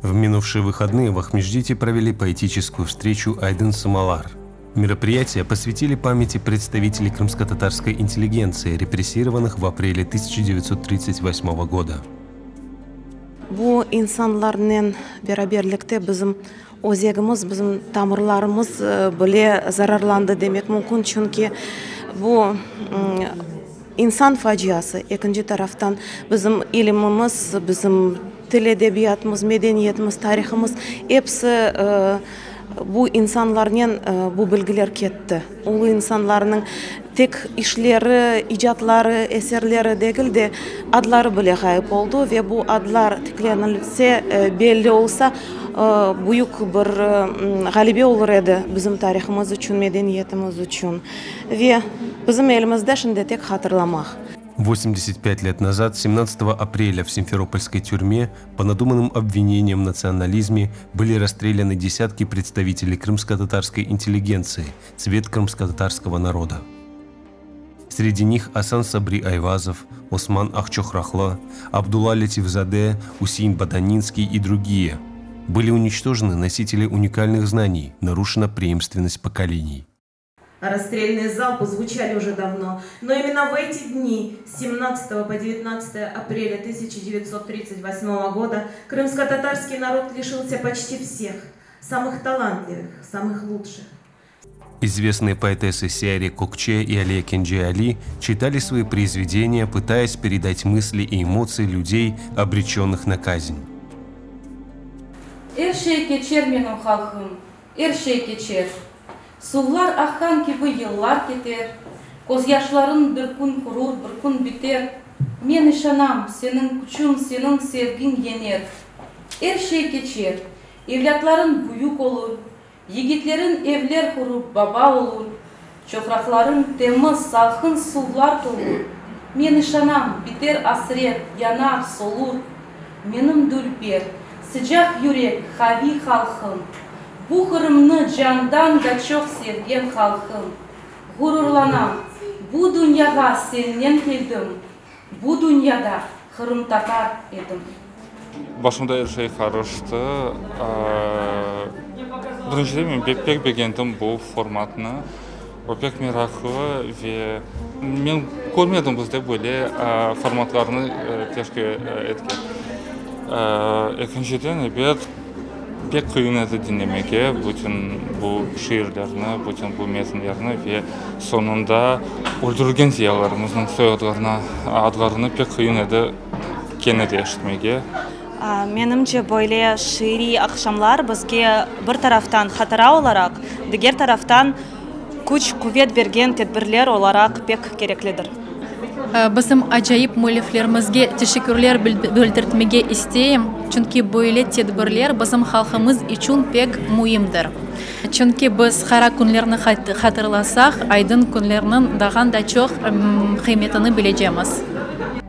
В минувшие выходные в Ахмеждите провели поэтическую встречу «Айдын Самалар». Мероприятие посвятили памяти представителей крымско-татарской интеллигенции, репрессированных в апреле 1938 года. Bu insanlarnen beraberlikte bizim özegimiz, bizim tamırlarımız bile zararlandı demek mümkün, çünki bu insan faciası, ekinci taraftan bizim ilimimiz, bizim til, edebiyatımız, medeniyetimiz, tarihımız, episi bu insanlarnen bu bilgiler ketti. Ulu insanlarnıñ tek işleri, icatları, eserleri degil de, adları bile ğayıp oldı ve bu adlar tiklenilse, belli olsa, büyük bir ğalebe olur edi bizim tarihımız içün, medeniyetimiz içün. Ve bizim elimizde şimdi tek hatırlamaq. 85 лет назад, 17 апреля, в Симферопольской тюрьме по надуманным обвинениям в национализме были расстреляны десятки представителей крымско-татарской интеллигенции, цвет крымско-татарского народа. Среди них Асан Сабри Айвазов, Осман Ахчохрахлы, Абдулла Лятифзаде, Усеин Боданинский и другие. Были уничтожены носители уникальных знаний, нарушена преемственность поколений. Расстрельные залпы звучали уже давно, но именно в эти дни, с 17 по 19 апреля 1938 года, крымско-татарский народ лишился почти всех, самых талантливых, самых лучших. Известные поэтессы Сейре Кокче и Алия Кенже Али читали свои произведения, пытаясь передать мысли и эмоции людей, обреченных на казнь. Er şey keçer menim halqım, er şey keçer. Suvlar aqqan kibi yıllar keter, Közyaşlarıñ bir kün qurur, bir kün biter. Men işanam, seniñ küçüñ, seniñ sevgiñ yeñer. Er şey keçer, evlâtlarıñ büyük olur, Yigitleriñ evler qurıp baba olur, Çoqraqlarıñ temiz, salqın suvlar tolur. Men işanam, biter asret, yanar, solur. Menim dülber, sıcaq yürek, qaviy halqım, Bu Qırımnı candan da çoq sevgen halqım. Ğururlanam, bu dünyağa sennen keldim, Bu dünyada qırımtatar edim. Başımda er şey qarıştı. Birinciden, men pek begendim bu formatnı. O pek meraqlı ve men körmedim bizde böyle formatlarnı teşkil etken. Ekinciden, ebet, pek qıyın edi diñlemege bütün bu şiirlerni, bütün bu metinlerni ve soñunda öldürilgen ziyalılarımıznıñ soyadlarını, adlarını pek qıyın edi kene de eşitmege. Menimce, böyle şiiriy aqşamlar bizge bir taraftan hatıra olaraq, diger taraftan küç-quvet bergen tedbirler olaraq pek kereklidir. Bizim acayip müelliflerimizge teşekkürler bildirtmege isteyim, çünki böyle tedbirler bizim halqımız içün pek müimdir. Çünki biz qara künlerni hatırlasaq, aydın künlerniñ daha da çoq qıymetini bilecemiz.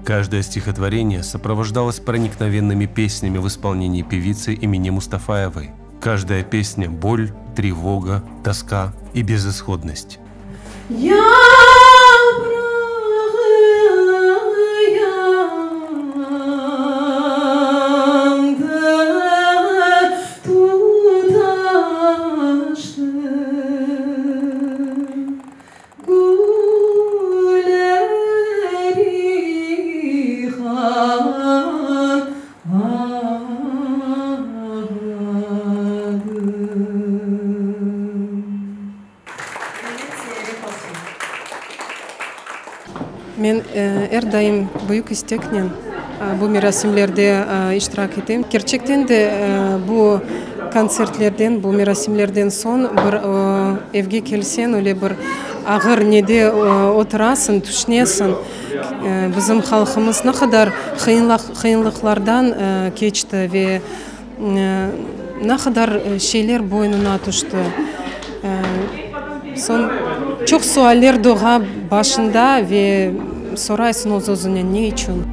Каждое стихотворение сопровождалось проникновенными песнями в исполнении певицы Эмине Мустафаевой. Каждая песня – боль, тревога, тоска и безысходность. Yaprağı yandı, tutaştı, Gülleri han ağladı. Men er daim büyük isteknen bu merasimlerde iştirak etem. Kerçekten de bu kontsertlerden, bu merasimlerden soñ bir evge kelseñ, öyle bir ağır nede oturasıñ, tüşünesiñ, bizim halqımız ne qadar qıyınlıqlardan keçti ve ne qadar şeyler boynuna tüşti. Soñ çoq sualler doğa başında ve soraysıñ öz-özüñe, ne içün?